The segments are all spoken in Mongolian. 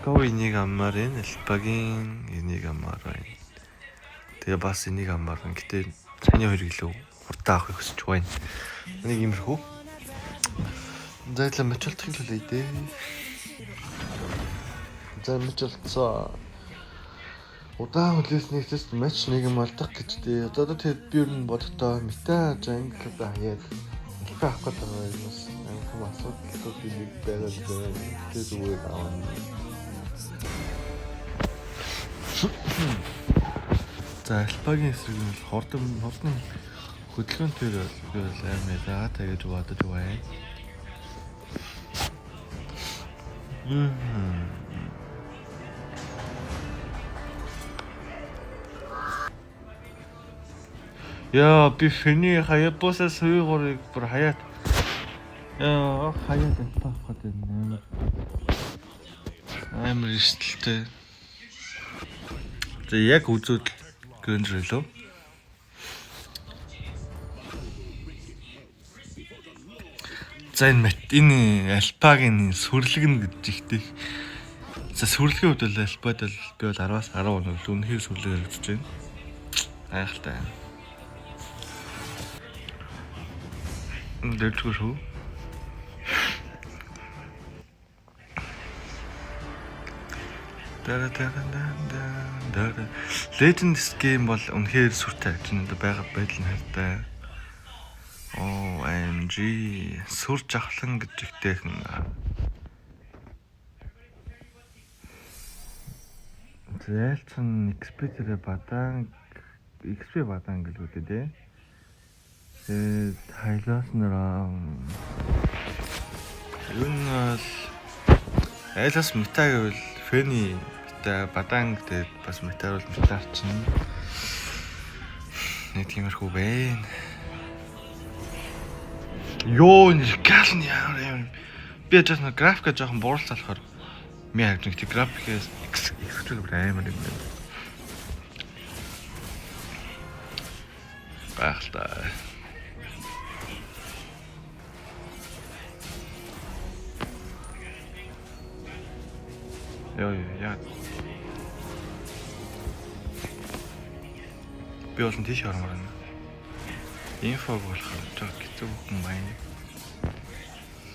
Москов энийг аммаар байна. Альпагийн энийг аммаар байна. Тэгээ бас энийг аммаар байна. Гэтэ саяны хоёр илүү хурдан авахыг хүсэж байна. Нэг иймэрхүү. За илүү матч болтохын төлөө дээ. За матч болцсон. Удаан хүлээснээс матч нэг юм алдах гэж дээ. Одоо тэр би ер нь бодохдоо мета jungle одоо хаяад альпа авах гэдэг юм бас амар асуудал нэг байгаад байна. Тэр зүгээр авна. За альпагийн эсрэг нь бол хурдан хөдөлгөөн төр бол би бол амар ялгаатай гэж бодож байна. Яа, би Фэний Хаябуса суйгуурыг бүр хаяат. Яа, хаяат альпа авах гэдэг амар. Амар эрсдэлтэй. За яг үзүүд Грэнжер лөө. За энэ энэ альпагийн сүрлэг нь гэж ихтэй. За сүрлэгийн хувьд бол альпад бол би бол 10-аас 10 онол үнэхээр сүрлэг харагдаж байна. Гайхалтай. Дэрчгүй шүү. Дара дара дара. Legends game бол үнэхээр сүртэй гэж надад байгаа байдал нь хайртай. OMG сүр жавхлан гэж ихтэйхэн. Зайлцсан XP тэрэ бадан XP бадан гэлгүүдээ дээ. Тэгээд хайлаас нэраа ер нь бол айлаас мета гэвэл Фэни мета бадан гэдэг бас мета бол метарчин. Нэг тиймэрхүү байна. Йоо, энэ гал нь ямар ямар. Би жаас нэг графика жоохон буурлцаа болохоор ми харж байгаа. Графикээс X X бүр амар юм байна. Гайхалтай. Йоо яа. Би бол тийш оромоор байна. Инфог болохоор жоо хэцүү хүн байна.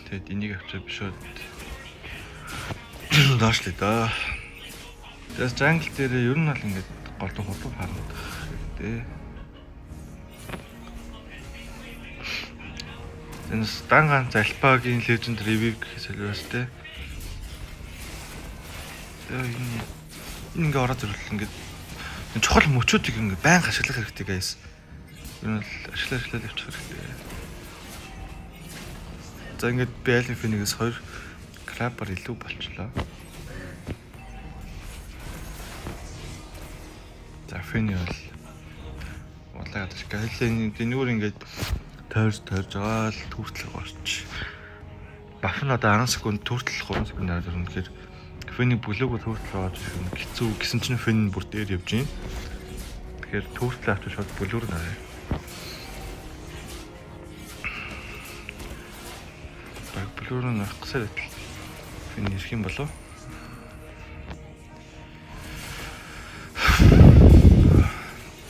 Тэгэд энийг авчаад би шууд доошлээ да. Тэгээс jungle дээр ер нь бол ингээд голдон хурдан фармдах хэрэгтэй. Энэ дан ганц альпагийн legend review гэх солиоос те. Тэгээ энэ ингээ ороод ирвэл ингээд чухал мөчүүдийг ингээ байнга ашиглах хэрэгтэй guys. Ер нь л ашиглаад явчих хэрэгтэй. За ингээд би айлын фэнигээс 2 крабар илүү болчлоо. За фэни бол улаагаад гэлээ энүүр ингээд тойрж байгаа л түүртэл орч. Баф нь одоо 10 секунд түүртэл 3 секунд дараа ирнэ гэхээр фэний бүлээгөө түүртэл орж ирэх нь хэцүү гэсэн чинь фэн бүр дээр явж гин. Тэгэхээр түүртэл авч шууд бүлүүр нараа. Баг бүлүүр нь авах гэсэн байтал фэн ирэх юм болов.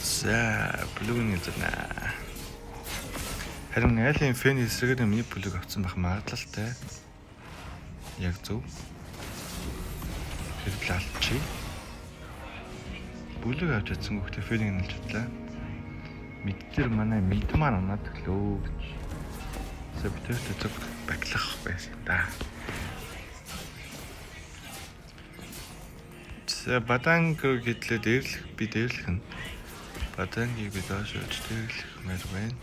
За бүлүүг нь эзэнэ. Харин айлын фэн эсрэгээр миний бүлэг авсан байх магадлалтай. Яг зөв. Хэрэглээ алдчихъя. Бүлэг авч чадсангүй гэхдээ фэнийг нэлж чадлаа. Мид дээр манай мид маань унаад өглөө гэж. Сабтэрт зөв баклах байсан да. За баданг гэдлээ дээрлэх би дээрлэх нь. Бадангийг би доош очиж дээрлэх мэр байна.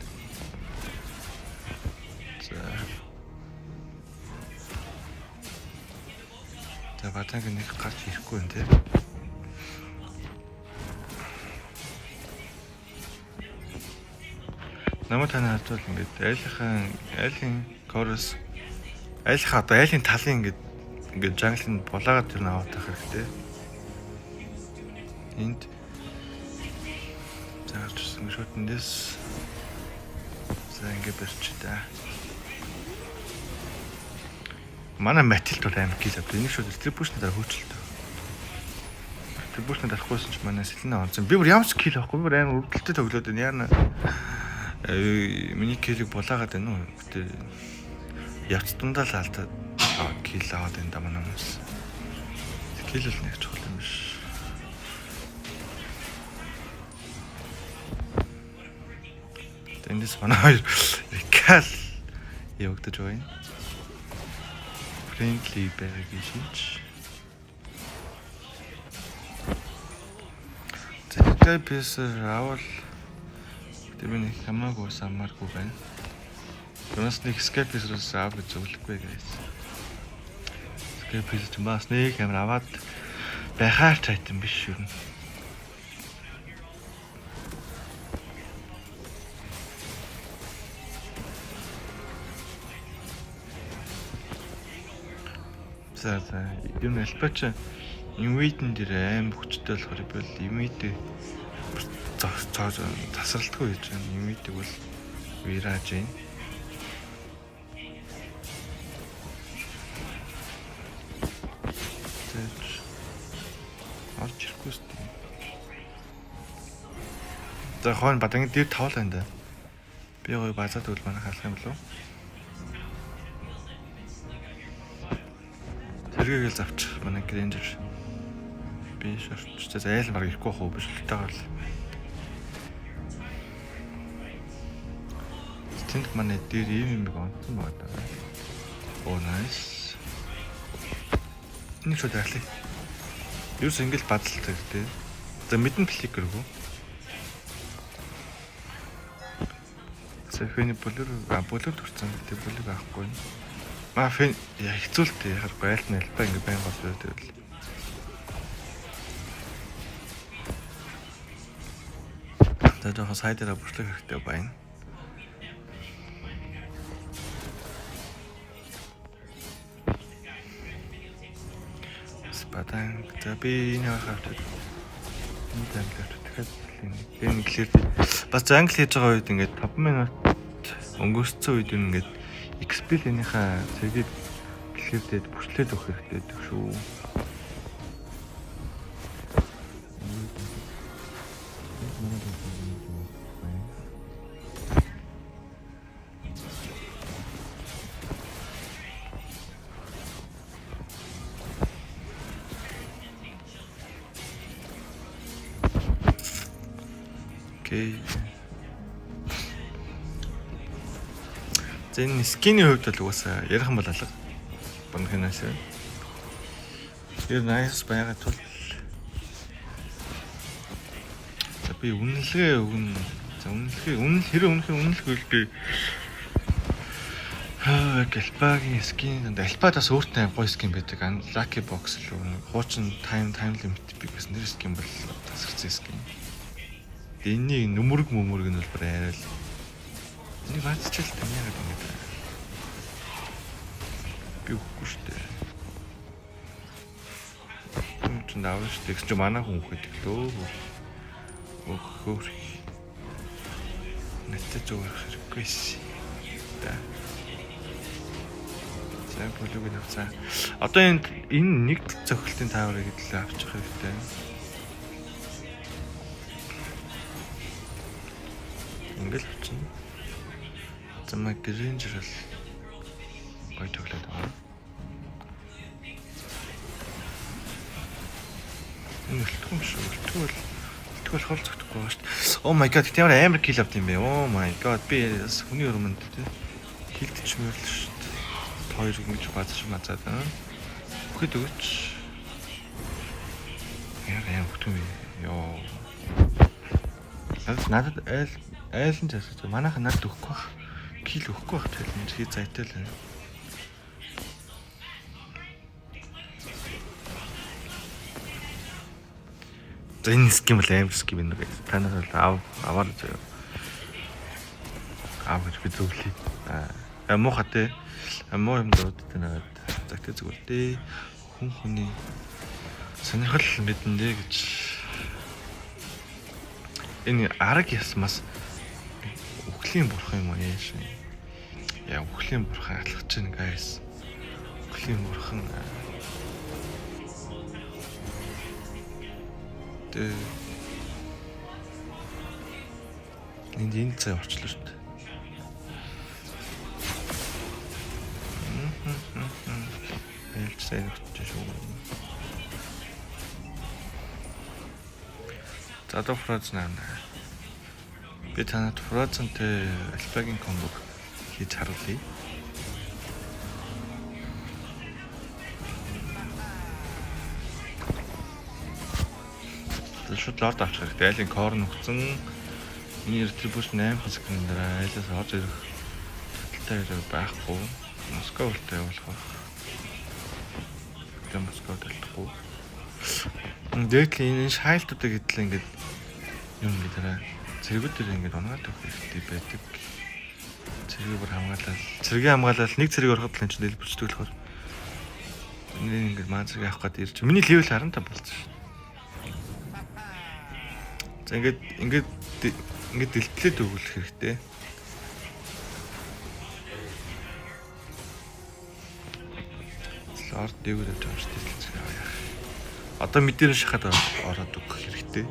За. За баданг нэг гарч ирэхгүй юм те. Намайг таны харж бол ингээд айлын корус айлынхаа одоо айлын талын ингээд jungle-ын булаагаад тэр нь аваад байх хэрэгтэй. Энд заарч ирсэн шууд эндээс за ингээд барьчих та. Манай Матилд бол амар кил авдаг. Энийг шууд retribution дараа хөөчлөлтөө. Тэр бүртэн дарахгүйсэн ч манай Селена онцсон. Би бүр ямар ч kill авахгүй. Би бүр амар өрдөлтөй тоглоод байна. Яна миний kill ийг булаагаад байна уу? Гэтэ явц дундаа л алдаад kill аваад байна да манай хүмүүс. Kill бол нэг чухал юм биш. Эндээс манай хоёр recall явагдаж байна. Friendly байгаагийн шинж. За Piercer авал тэр миний хамаагүй самааргүй байна. Юунаас нэг Sky Piercer-аас аав гэж зөвлөхгүй guys. Sky Piercer ч бас нэг амар аваад байхаар ч item биш юу. За за ер нь Alpha ч Invade-н дээр аим хүчтэй болохоор би бол Invade тасралтгүй хийж байна. Invade-г бол Virage юм. Орж ирэхгүй шүү дээ. За хойно бадан дээр тавал байна да. Би гоё базаад өгөл манай халах юм болов уу? Тэргээгээл завчих манай Грэнжер. Би шорч. За айл баг ирэхгүй бах уу биш л тагаар л. Тэнд манай дээр ийм юм онцсон байгаа даа. Оо nice. Нэг шууд яалаа. Юус ингээл бадалтай гэдэг. За мэдэн фликер гоо. За фэний бүлэр бүлэр төрсөн. Тэг бүлэг авахгүй. Маа фэн яа хэцүүлтэй яхаар байлт нь альпа ингээ байн гол байдаг л. За жоохон сайдаараа бүртлэх хэрэгтэй байна. Спадан за би энэ хавчаад энэ зангли авчаад дахиад энэ клэр бас зангли хийж байгаа үед ингээд 5 минут өнгөрцөн үед ингээд XP лэнийхээ цэгийг клэрдээд бүртлээд өгөх хэрэгтэй байдаг шүү. Окей. За энэ skin ий хувьд бол угаасаа ярих юм бол алга. Бонхинаас. Тэр nice байгаа тул за би үнэлгээ өгнө. За үнэлгээ үнэл хэрэг үнэхээр үнэлгүй би Альпагийн skin дандаа Альпа бас өөртөө гоё skin байдаг. Lucky box л хуучин time limit би гэсэн нэр skin бол тасарсан skin. Энэний нүмерэг мөмөрг нь бол бүр арай л. Энийг баацчил тань яагаад ингэж байна. Би өгөхгүй шүү дээ. Юм чинь давна шүү дээ. Тэгсэн чинь манай хүн өгөх гэдэг лөө. Өөх. Натаа зүгээр хэрэггүй шээ. Да. За бүлэг нь авцаа. Одоо энэ нэг цохилтын тааврыг хэдлээ авчих хэрэгтэй. Ингээл авчихна. За маа Грэнжер бол гоё тоглоод байгаа. Энэ үлдэх юм шүү. Үлдэх бол хол зогтохгүй байгаа шүү дээ. Oh my god, ямар амар kill авд юм бэ? Oh my god, би бас хүний өрмөнд тий. Хилдчихмээр л шүү дээ. Хоёр ингэж базаж мазаад аа. Үхэд өгөөч. Яа яа өгдөг юм бэ? Йоо. Надад айл нь засаж. Манайхан надад өгөхгүй бах. Kill өгөхгүй бах challenge хий зайтай л байна. За энэ skin бол амар skin байна guys. Та нар бол аваар заяа. Аав гэж би зөвлөе. Аа муухай те. Муу юм дууддаг надад. Загтай зүгээр дээ. Хүн хүний сонирхол мэдэн дээ гэж. Энэ арга ясмаас үхлийн бурхан юм уу яаш. Яа үхлийн бурхан алхаж чинь guys. Үхлийн бурхан. хэрэгтэй. Энд энэ цай орчлоо шүү дээ. Айлч сайн өгч шүү. За одоо Frozen аавна. Би танад Frozen-тэй Alpha-гийн combo хийж харуулъя. За шууд лорд авчих хэрэгтэй. Айлын core нүгцэн. Миний retribution 8 секунд дараа айлаас орж ирэх чадaltaй хэрэг байхгүй. Москва үлдээ явуулах байх. Тэгээ Москва талахгүй. Дээдл энэ шайлтуудыг хэдлээ ингээд юм ингээд хараа. Цэргүүд дээр ингээд унгаад өгөх хэрэгтэй байдаг. Цэргийг бүр хамгаалал. Цэргийн хамгаалал нэг цэрэг ороход л энэ чинь дэлбэрчдэг болохоор энэ ингээд маа цэрэг авах гээд ирж. Миний level 15 болсон шүү. За ингээд ингээд ингээд дэлтлээд өгөх хэрэгтэй. Лорд дээгүүр явж байгаа шүү дээ. Одоо mid ээр шахаад ороод өгөх хэрэгтэй.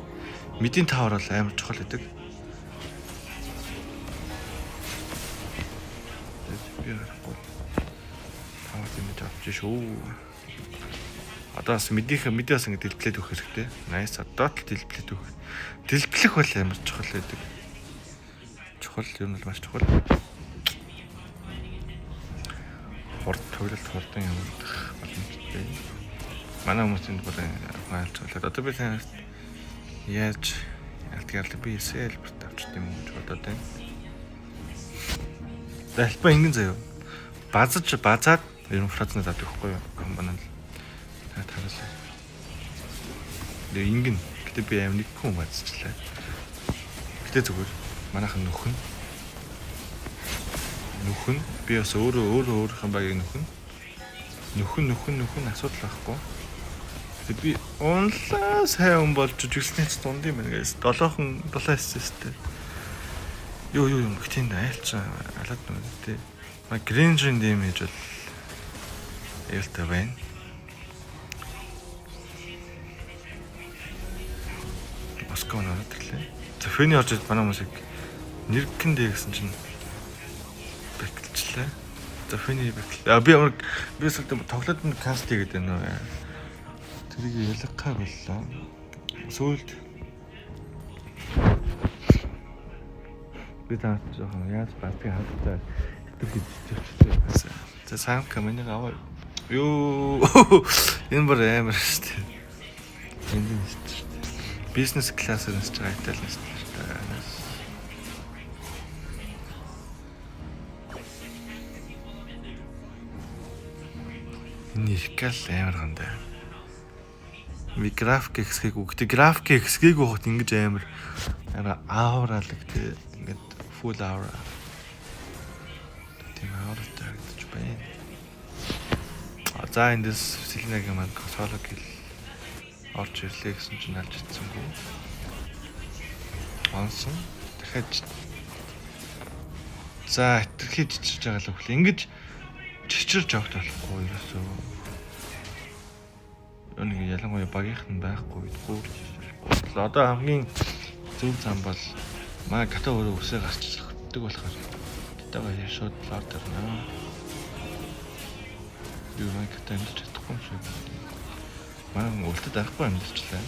Mid ийн tower бол амар чухал байдаг. Би харахгүй. Tower дэмэж авч шүү. Одоо бас mid ийнх mid ээс ингэ дэлтлээд өгөх хэрэгтэй. Nice. Одоо л дэлтлээд өгөх. Дэлтлэх бол амар чухал байдаг. Чухал юм бол маш чухал. Хурд тоглолт хурдан явагдах боломжтой. Манай хүмүүс энд бүр ойлцуулаад одоо би танарт яаж ялтгаал би эсэл хэлбэрт авчт юм уу гэж бодоод байна. За альпа ингэн заяа. Базаж базаад ер нь Frozen авдаг байхгүй юу? Combo нь та таруулаа. Тэгээ ингэн. Гэтэ би аим нэг хүн базчлаа. Гэтэ зүгээр манайхан нөхөн. Нөхөн би бас өөрөө өөрөө өөрийнхөө багийг нөхөн. Нөхөн нөхөн нөхөн асуудал байхгүй. Тэг би унлаа сайн хүн болж жүжиглснээс дунд юм байна guys. 7хон 7 SS-тэй. Юу юу юм гэтээ айлч алаад байна тий. Ма Granger damage бол аюултай байна. Москва ороод ирлээ. За Фэни орж ирд манай хүмүүсийг нэргэн дээ гэсэн чинь back элчлээ. За Фэни back л. А би ямар би сүүлдээ тоглоод нь cast хийгээд байна уу? Тэрийг ялгах боллоо. Сүүлд би таа жоохон яаж бадгийг хадтай хэвтэр гэж чивчтэй. За самка миний аваа. Юу энэ бүр амар шүү дээ. Энд нь шүү дээ. Бизнес классаар нисэж байгаа Итали нисэж шүү дээ. Энэ их л амар гандаа. Би график хэсгийг үгтэй график хэсгийг ухад ингэж амар амар aura лаг тий ингээд full aura. Тийм aura тай харагдаж байна. За эндээс Селенагийн маань solo kill орж ирлээ гэсэн чинь алж чадсангүй. Онсон. Дахиад за хэтэрхий чичирж байгаа л үхлээ. Ингэж чичирж огт болохгүй ерөөсөө. Нэг ялангуяа багийнх нь байхгүй гуурч болохгүй. Одоо хамгийн зөв зам бол маа ката өөрөө үсээ гарч зөхдөг болохоор катагаа шууд лорд орно. Юу маа ката амьдарч чадахгүй юм шиг. Манай хүн үлдэд арахгүй амьдарчлаа.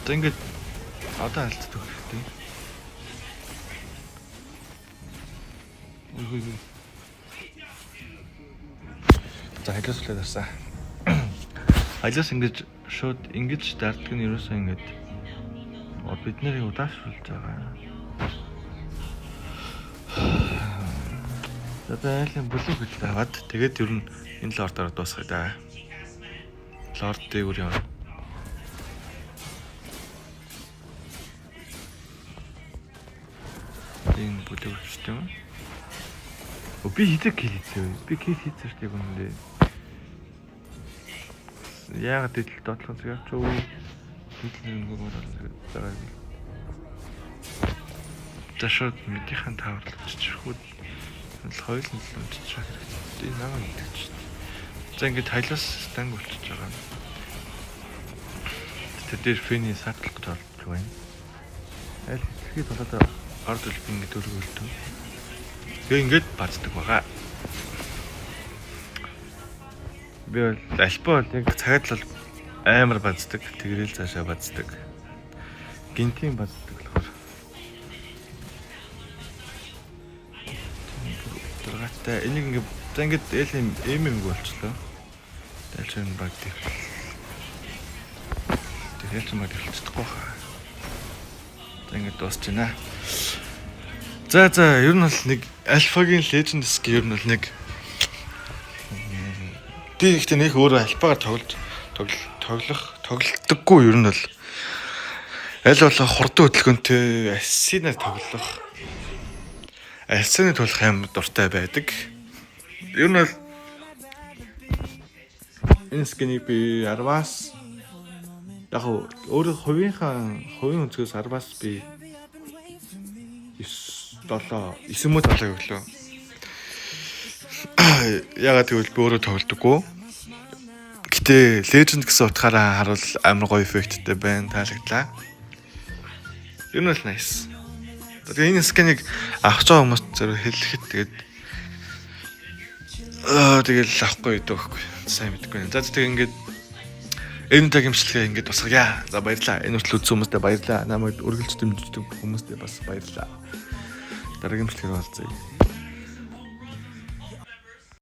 Одоо ингээд одоо алддаг хэрэгтэй. Үй үй. За халиус үлээд харсан. Халиус ингэж шууд ингэж дарддаг нь ерөөсөө ингэж бид нарыг удаашруулж байгаа. За айлын blue хөлт аваад тэгээд ер нь энэ lord оор дуусгая да. Лорд дээгүүр явна. Энэ blue хөлт юм. О би хэзээ kill хийсэн вэ? Би kill хийсэн шүү дээ үнэндээ. Яагаад идэл дотлон зүг явчих уу? Идэл нэг орол байгаа юм. За шууд mid ийнхэн tower лж чирхүүд л хоёул нь л унтчих хэрэгтэй. Намайг идэж шүү дээ. За, ингээд Hylos станг болчихж байгаа. Тэр дээр фэний садлах гэж орж байна. Аль хэтэрхий болоод орд үлб ингээд өргөлдөв. Тэгээ ингээд баздаг байгаа. Би бол альпа бол яг цагаад л амар баздаг. Тэгрэл цаашаа баздаг. Гинтийн баздаг болохоор. Дургаатай энийг ингээд, за, ингээд эл юм эм юм болчлоо. Дальше энэ баг дээр. Тэгэхээр ч баг дэлчихдэггүй хаа. За, ингээд дуусч байна. За, ер нь бол нэг Alpha-гийн Legend skin ер нь бол нэг би ихтэй нэг өөрөө Alpha-гаар тоглож тоглох тоглолтдоггүй, ер нь бол аль болох хурдан хөдөлгөөнтэй Assassin-аар тоглох, Assassin-ы тоглох юм дуртай байдаг. Ер нь бол энэ skin-ийг би 10-аас, яг өөрөө хувийнхаа хувийн өнцгөөс 10-аас би 9 7 9 мө 7 өглөө. Ягаад гэвэл би өөрөө тоглодоггүй. Гэтэ Legend гэсэн утгаараа харуул амар гоё эффекттэй байна, таалагдлаа. Ер нь бол nice. Тэгээ энэ skin-ийг авах байгаа хүмүүст зөв хэлэхэд тэгээд тэгэл авахгүй гэдэг байхгүй. Сайн мэдгүй. За, тэгээ ингээд энэ удаагийн бичлэгээ ингээд тусгая. За, баярлалаа. Энэ хүртэл үзсэн хүмүүстээ баярлалаа. Намайг үргэлж дэмждэг хүмүүстээ бас баярлалаа. Дараагийн бичлэгээр уулзъя.